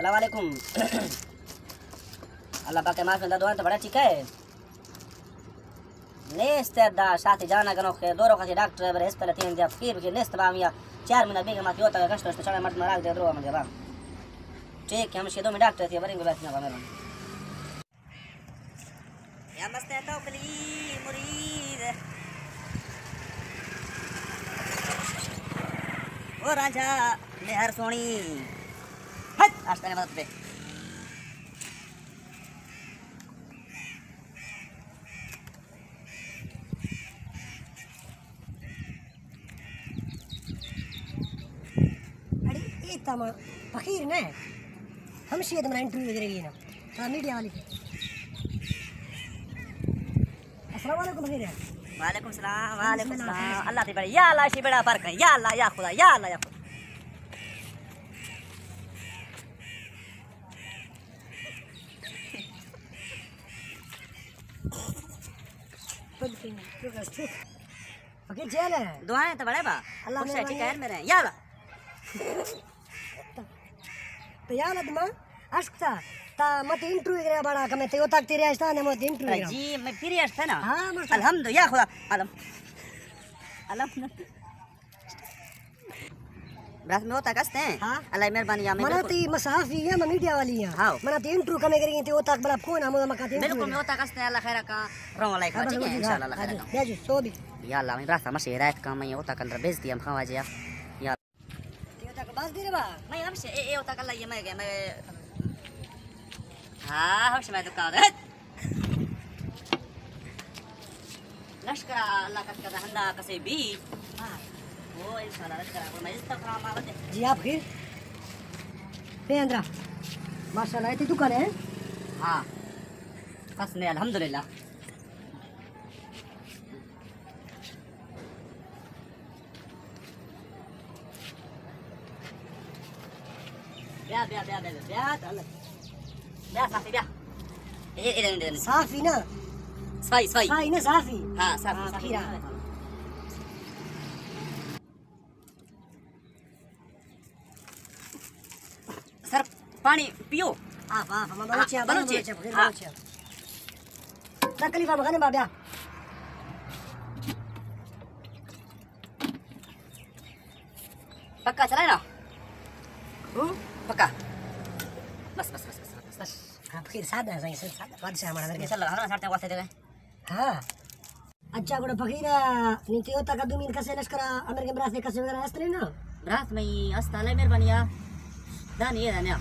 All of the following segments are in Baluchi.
السلام علیکم۔ اللہ پاک معاف دا، دعا تو بڑا ٹھیک ہے۔ نیست دا شاتی جانا گنو خیر دورو خاطی ڈاکٹر ہے، بر ہسپتال تین دیا فقیر بکی نیست با میا۔ چار مہینہ بیگا ماتی ہوتا گشت، تو چڑا مرد مراگ دے درو من با۔ ٹھیک ہے، ہم شی دو میں ڈاکٹر تھی، بریں گے بیت نہ با میرا۔ یا مست ہے توکلی مرید۔ او راجا مہر سونی۔ ہٹ، آستانے مدد پہ۔ اڑے، اے تما فقیر نہ، ہمشی اد منا انٹرویو گرگی نا۔ ہاں، میڈیا والی۔ السلام علیکم فقیر۔ وعلیکم السلام، وعلیکم السلام۔ اللہ تے بڑے، یا اللہ، شی بڑا فرق ہے، یا اللہ، یا خدا، یا اللہ، یا خدا۔ فقیر جیل ہے۔ دعائیں تو بڑے با۔ اللہ خوش ہے، مہربانی ٹھیک ہے، ہے۔ میرے۔ یا اللہ۔ تو یا اللہ، دما اشکتا۔ تا مت انٹرویو کرے بڑا کمے، تے اوتاک تیرے اشتا نے مت انٹرویو کرے۔ جی، میں فری اشتا نا۔ ہاں، ماشاءاللہ۔ الحمد، یا خدا۔ الحمد۔ الحمد۔ برات میں ہوتا کستے ہیں؟ ہاں۔ اللہ مہربانی، یا میں منا بالکل تی مصحافی ہے، میں میڈیا والی ہاں۔ ہاں۔ منا تی انٹرویو کمے کریں تے ہوتا بلا کون ہم مکا تے انٹرویو بالکل، میں ہوتا کستے ہیں، اللہ خیر کا۔ رہو علیکم، ہاں، ٹھیک ہے، بس، انشاءاللہ، اللہ خیر کا۔ جی، جی، سو بھی۔ یا اللہ، میں برات ما شہر آیت کا، میں ہوتا کل بزتی ہم خواجہ۔ یا تے ہوتا کو باز دیر با۔ میں ہم سے، اے، اے ہوتا کل یہ میں گیا، میں۔ ہاں، ہم سے میں دکان ہے۔ لشکر اللہ کت کت ہندا کسے بی۔ ہاں۔ او انشاءاللہ لشکر کو میں استفرام آوتے۔ جی، آپ خیر؟ پہ اندرا۔ ماشاءاللہ، ایتی دکان ہے؟ ہاں۔ کس نے الحمدللہ۔ بیا، بیا، بیا، بیا، بیا، بیا، بیا، صافی، بیا۔ اے، اے، اے، اے۔ صافی نا؟ صفائی، صفائی۔ صفائی نا، صافی۔ ہاں، صافی، ہاں، صافی۔ پھر آ۔ سر، پانی پیو۔ آپ، آپ، ہم بلوچی ہیں، بلوچی۔ بلوچی، بلوچی، ہاں۔ بلوچی۔ تکلیف ہم غنی بابیا۔ پکا چلائے نا؟ ہوں؟ پکا۔ بس، بس، بس، بس، بس۔ بس، ہاں، فقیر سادہ ہے، سادہ، بادشاہ ہمارا گھر کے۔ انشاءاللہ، ہمارا ساتھ واسطے دے گئے۔ ہاں۔ اچھا، گڑا فقیر، نی تے ہوتا کا دومین کسے لشکر امر کے براس کسے وغیرہ است نہیں نا؟ براس میں است، اللہ مہربانی آ۔ دانی ہے دانیا۔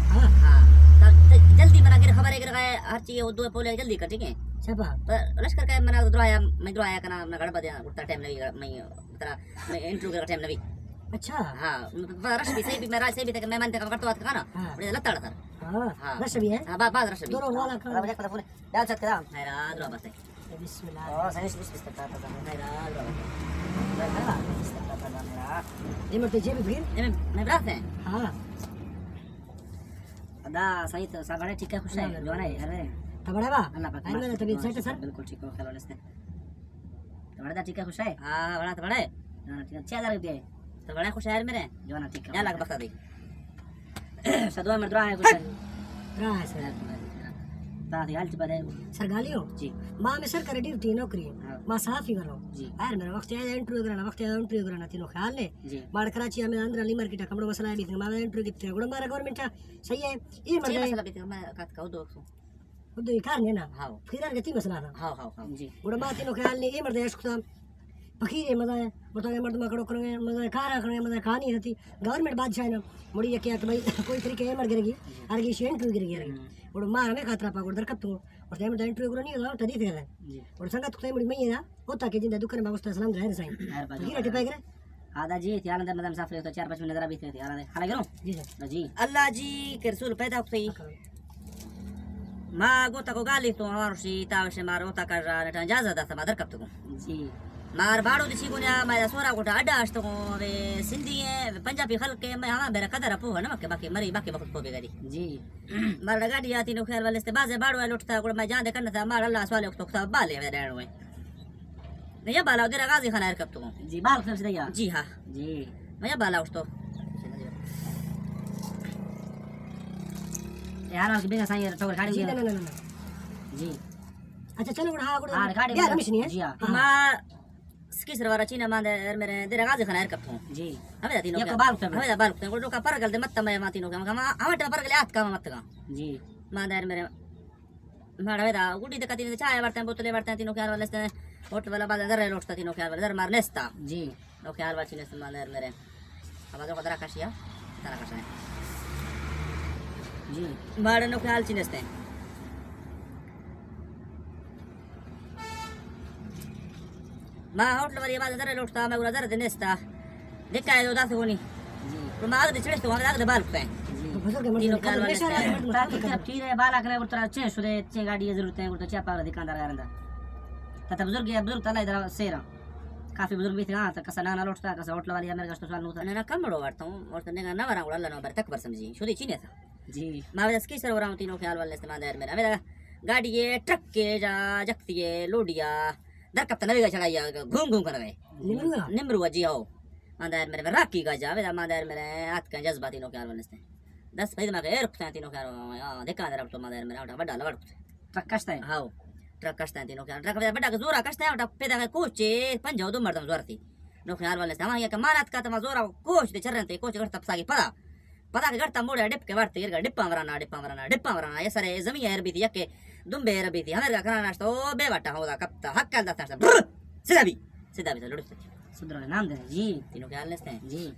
ہاں۔ ہاں۔ تب ت-، جلدی منا گر خبر ہے گر گئے، ہر چیز وہ دو پولے جلدی کر، ٹھیک ہے؟ چھپا۔ پر لشکر کا منا درایا، میں درایا کنا، منا گڑبڑ دیا، اٹھتا ٹائم نہیں، میں ترا، میں انٹرویو کا ٹائم نہیں۔ اچھا۔ ہاں، رش بھی صحیح بھی، میرا صحیح بھی تھا کہ مہمان تھے، کرتا ہوا تھا نا۔ ہاں۔ بڑے لتاڑ سر۔ ہاں، ہاں۔ رش بھی ہے؟ ہاں، با-، باز رش بھی۔ دونوں والا کھانا۔ بڑے پتہ پورے۔ ڈال سکتے ہیں۔ میرا آدرو بس ہے۔ بسم اللہ۔ او، صحیح، صحیح، صحیح، صحیح، صحیح، صحیح۔ میرا آدرو بس ہے۔ میرا آدرو بس ہے۔ یہ مرتے جیب بھیر؟ یہ میں، میں برات ہیں۔ ہاں۔ ادا، صحیح تو، سب بڑے ٹھیک ہے، خوش ہے، اللہ جو ہے، ارے۔ تو بڑا با؟ اللہ پاک ارے، میرا طبیعت سیٹ ہے، سر؟ بالکل ٹھیک ہو، خیال والے سے۔ تو بڑا ٹھیک ہے، خوش ہے؟ ہاں، بڑا تو بڑا ہے۔ ہاں، ٹھیک ہے، چھ ہزار روپے۔ تو بڑا خوش ہے میرے۔ جو نا، ٹھیک ہے۔ یا لگ بخت دی۔ سدوا مر درا ہے خوش ہے۔ درا ہے سر۔ تا دی حال چ بدے۔ سر گالیو؟ جی۔ ما میں سر کر ڈیوٹی نوکری۔ ہاں۔ ما صحافی ورو۔ جی۔ یار میرا وقت آیا انٹرویو کرنا، وقت آیا انٹرویو کرنا، تینوں خیال ہے؟ جی۔ ماڑ کراچی میں اندر علی مارکیٹ کمڑو مسئلہ ہے، بیت ما انٹرویو کیتے، گڑا مارا گورنمنٹ صحیح ہے۔ یہ چے مرد مسئلہ بیت ما کات کا دو۔ خود یہ کار نہیں نا۔ ہاں۔ پھر آگے تی مسئلہ تھا۔ ہاں، ہاں، ہاں۔ جی۔ گڑا ما تینوں خیال نہیں، یہ مرد عشق تھا۔ فقیر ہے، مزہ ہے۔ مطلب، مرد ما کڑو کرنے، مزہ ہے، کار کرنے، مزہ ہے، کہانی رہتی۔ گورنمنٹ بادشاہ ہے نا۔ مڑی یہ کیا کہ بھائی، کوئی طریقے یہ مر گرے گی۔ جی۔ آر گی شی انٹرویو گرے گی، آر گی۔ جی۔ گڑا ما ہمیں خاطرہ پا گڑ در کتو۔ اور تے مرد انٹرویو کرو نہیں، تو تدی تھے۔ جی۔ اور سنگت کو مڑی میں یہ نا۔ ہوتا کہ جندا دکان ما گوشتا سلام دے سائیں۔ خیر بات۔ گیرا ٹپا گرا۔ آدا جی، تیار اندر مدام صاف رہے تو چار پانچ منٹ ذرا بیٹھے تیار ہے۔ حالا گرو؟ جی سر۔ جی۔ اللہ جی، کے رسول پیدا کتئی۔ ما گو تکو گالی تو ہمارو شی تاوش مارو تا کر را نٹا اجازت داتا ما در کپتگو۔ جی۔ مار باڑو دشی گونیا، ما سورا گوٹا اڈا اشتگو، وے سندھی ہے، پنجابی خلق ہے، میں ہما میرا قدر اپو ہے نا، کہ باقی مری، باقی بخت کو بگری۔ جی۔ مار گاڑی آتی نو خیال والے سے بازے باڑو لوٹتا، گڑا میں جان دے کرنا تھا، مار اللہ سوال اکتو کتا بالے میں رہنو ہے۔ میں یہ بالا ادھر غازی خان ایر کپتو۔ جی، بال خرچ دیا۔ جی ہاں۔ جی۔ میں یہ بالا اٹھتو۔ یار، آپ کی بیگا سائیں، ٹوکر کھاڑی جی، ہوئی ہے۔ نہ، نہ، نہ، نہ۔ جی۔ اچھا، چلو، گڑا، ہاں، گڑا۔ ہاں، کھاڑی یار، ہوئی ہے۔ ہمیش نہیں ہے۔ جی، ہاں۔ ہاں۔ ما سکی سرورا چینا ماندہ میرے دیر غازی خان ایر کپتوں۔ جی۔ ہمیں دا تینوں یہ کیا؟ تو بال اٹھا۔ ہمیں دا بال اٹھا۔ گڑا جو کا پرگل دے مت میں ما تینوں کیا۔ ہم، ہم ٹائم پرگل آت کا مت کا۔ جی۔ ماندہ میرے ماڑا ویدا گڈی دکا تینوں چائے ورتیں، بوتلے ورتیں، تینوں خیال والے سے، ہوٹل والا بازار در لوٹتا، تینوں خیال والے در مار نیستا۔ جی۔ نو خیال والا چی نیست ماندہ میرے۔ اب اگر خود را کشیا، ترا کشا ہے۔ جی۔ ماڑا نو خیال چی نیست۔ ما ہوٹل والی بازار در لوٹتا، میں گڑا در دنیستا۔ دکا ہے دو دس گونی۔ جی۔ تو ما آگ دے چڑھے تو آگ دے بال پہ۔ جی۔ بزرگ مردم تینوں خیال والے سے۔ تا کی طرف چیرے بالا کرے، گڑا ترا چے شدے، چے گاڑی ضرورت ہے، گڑا تو چے پاور دکاندار گرندا۔ تا تا بزرگ ہے، بزرگ تلا ادھر سیرا۔ کافی بزرگ بھی تھے، ہاں، تا کسا نانا لوٹتا، کسا ہوٹل والی میرے گشت سوال نوتا۔ نہ، نہ، کم بڑو ورتا ہوں، اور تو نگا نہ ورا، گڑا اللہ نو بر تک بر سمجھی۔ شدی چی نہیں تھا۔ جی۔ ما وجہ سکی سر ورا ہوں، تینوں خیال والے سے ماندہ میرے۔ ہمیں گاڑی ہے، ٹرک ہے، جا، جکتی ہے، لوڈیا۔ در کپتا نویگا چڑھائی آ، گھوم گھوم کر گئے۔ نمرو آ؟ نمرو آ، جی ہاؤ۔ ماندہ میرے، راکی گا جا، ویدا ماندہ میرے، آت کا جذبہ تینوں خیال والے سے۔ دس پید ما کے ایر کتا تینوں خیال، آ، دکا در تو ماندہ میرے، آٹا بڑا لوڑ کتا۔ ٹرک کشتا ہے؟ ہاؤ۔ ٹرک کشتا ہے تینوں خیال۔ ٹرک بڑا، بڑا کے زورا کشتا ہے، آٹا پیدا کے کوچے، پنجاہ دو مردم زور تھی۔ نو خیال والے سے۔ ہما یہ کہ مانت کا تما زورا کوچ دے چرن تے، کوچ گڑ تپسا کے پدا۔ پدا کہ گڑتا موڑے ڈپ کے ورتے، گڑ ڈپا ورانا، ڈپا ورانا، ڈپا ورانا۔ یہ سرے زمین ایر بیتی، یکے دمبے ایر بیتی۔ ہمیں کا کرانا شتا، او بے وٹا ہودا کپتا، حق کل دستا شتا۔ برر! سیدھا بھی، سیدھا بھی تو لڑ سکتی۔ سدرا نام دے، جی۔ تینوں خیال نستے ہیں؟ جی۔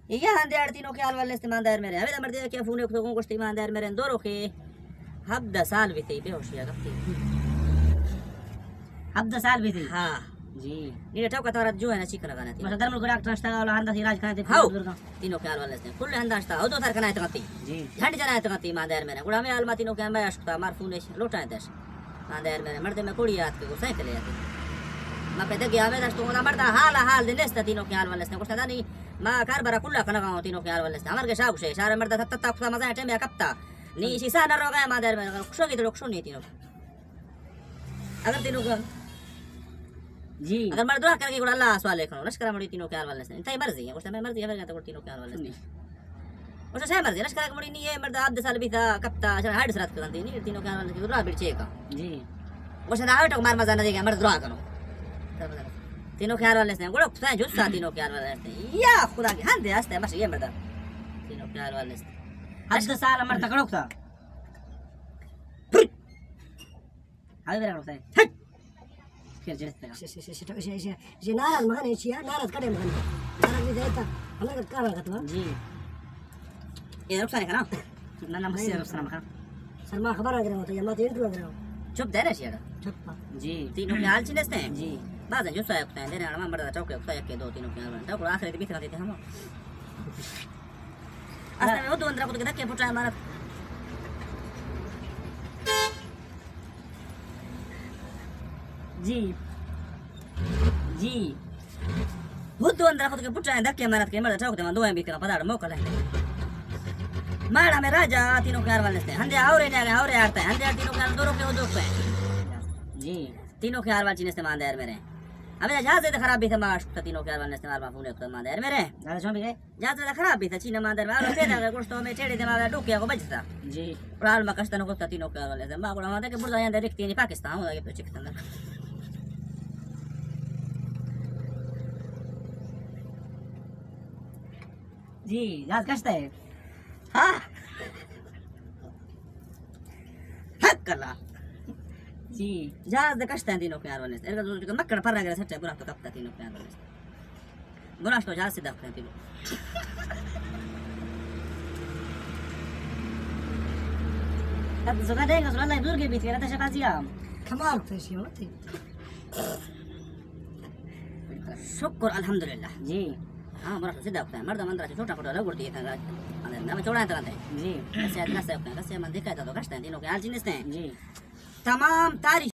یہ ہندے آڑ تینوں خیال والے نستے ماندہ میرے۔ ہمیں دا مردے کیا فون کو گوشتی ماندہ میرے، دو روکے۔ ہبدہ سال بیتے، بے ہوشی آ گپتی۔ ہبدہ سال بیتے؟ ہاں۔ جی۔ نیرے ٹوکا تارا جو ہے نا چی کنگا نا تھی۔ بس درمل کو ڈاکٹر اشتا والا ہندا سی علاج کنا تے ہاؤ۔ بزرگاں۔ تینوں خیال والے سے۔ کل ہندا اشتا، ہو دو سر کنا اتنا تی۔ جی۔ جھنڈ جنا اتنا تی ماندہ میرے۔ گڑا میں حال ما تینوں خیال میں اشکتا، مار فون اش، لوٹا ہے دش۔ ماندہ میرے، مردے میں کوڑی آت کے گو سائیکل آتے۔ ما پہ دگے آوے دش تو مردا حال حال دے نستا تینوں خیال والے سے۔ گوشتا دا نہیں، ما کار برا کلا کنگا ہوں تینوں خیال والے سے۔ ہمار کے شاہ گوشے، شاہ مردا تھا تتا کتا مزہ ٹائم یا کپتا۔ نی شیشہ نہ روگا ماندہ میرے، خوشو کی تو خوشو نہیں تینوں۔ اگر تینوں کا، جی۔ اگر مرد دعا کر کے گڑا اللہ سوال کرو، لشکر مڑی تینوں خیال والے سے۔ انتہائی مرضی ہے، گوشتا میں مرضی ہے، تو تینوں خیال والے سے۔ سنی۔ گوشتا سے مرضی، لشکر مڑی نہیں ہے، مرد عبد سال بھی تھا، کپتا، شر ہاڈ سرات کرن تینی، تینوں خیال والے سے، دعا بڑ چیک۔ جی۔ گوشتا ہاڈ مار مزہ نہ دے گا، مرد دعا کرو۔ تینوں خیال والے سے، گڑا کتا جو سا تینوں خیال والے سے۔ یا خدا کی ہند ہے، ہستے، بس یہ مرد۔ تینوں خیال والے سے۔ ہفت سال مرد تکڑو تھا۔ ہاوی برا کرتا ہے۔ ہٹ۔ پھر جڑت لگا۔ شے، شے، شے، شے، شے، شے، شے، ناراض مکن، اے چیا؟ ناراض کڑے مکن۔ ناراض بھی دیتا۔ ہمیں کہا کرتا۔ جی۔ یہ رخصان ہے نا؟ نہ، نہ، مسیح رخصان مکن۔ سر ما خبر اگر ہوتا، یا ما تو انٹرویو اگر ہو۔ چپ دے رہے شیڑا۔ چپ پا۔ جی۔ تینوں خیال چی نستے ہیں؟ جی۔ بعض جو سایہ کتا ہے، دے رہے ہیں، مرد چوکے کتا ہے، کہ دو تینوں خیال بنتا۔ آخر بھی تھا دیتے ہم۔ اصل میں وہ دو اندرا کت کے دھکے پٹا ہے مارا۔ جی۔ جی۔ وہ دو اندرا کت کے پٹا ہے دھکے مارا کے مرد ٹھوک دے، دو ہیں بیت کا پتاڑ موکل ہے۔ ماڑا میں راجا تینوں خیال والے سے ہندے اور نے اور آرتا ہے، ہندے تینوں خیال دو روپے وہ دو روپے۔ جی۔ تینوں خیال والی چیز استعمال دیر میرے۔ ہمیں جہاز دے خراب بھی تھا، ماش تینوں خیال والے استعمال ما فون کرتا ما دیر میرے۔ دادا چون بھی گئے؟ جہاز دے خراب بھی تھا، چین ما دیر میرے۔ اور پیدا گوشت میں ٹیڑے دے ما ڈوکیا کو بجتا۔ جی۔ اور حال ما کشتن کو تینوں خیال والے سے۔ ما کو ہمارا کہ بردا یاں دیکھتے نہیں پاکستان ہو گئے تو چکتن۔ جی، جہاز کشتا ہے۔ ہاں۔ حق اللہ۔ جی۔ جہاز دے کشتا ہے تینوں خیال والے سے۔ ایرگا زور جو مکڑ پر گرا سٹے برا تو کپتا تینوں خیال والے سے۔ گناہ تو جہاز سے دفتا تینوں۔ اب زگا دے گا، اللہ بزرگ بیت گیا، تشا بازی ہم۔ کمال تو ایسی ہوتی۔ شکر الحمدللہ۔ جی۔ ہاں، مرا سیدھا ہوتا ہے۔ مردم اندر سے چھوٹا پھوٹا لوگ اڑتی ہے، تنگا۔ اندر نہ چھوڑا ہے تنگا۔ جی۔ ایسے ادنا سے ہوتا ہے، ایسے من دیکھا تھا تو کشتا ہے، تینوں خیال چی نستے ہیں۔ جی۔ تمام تاریخ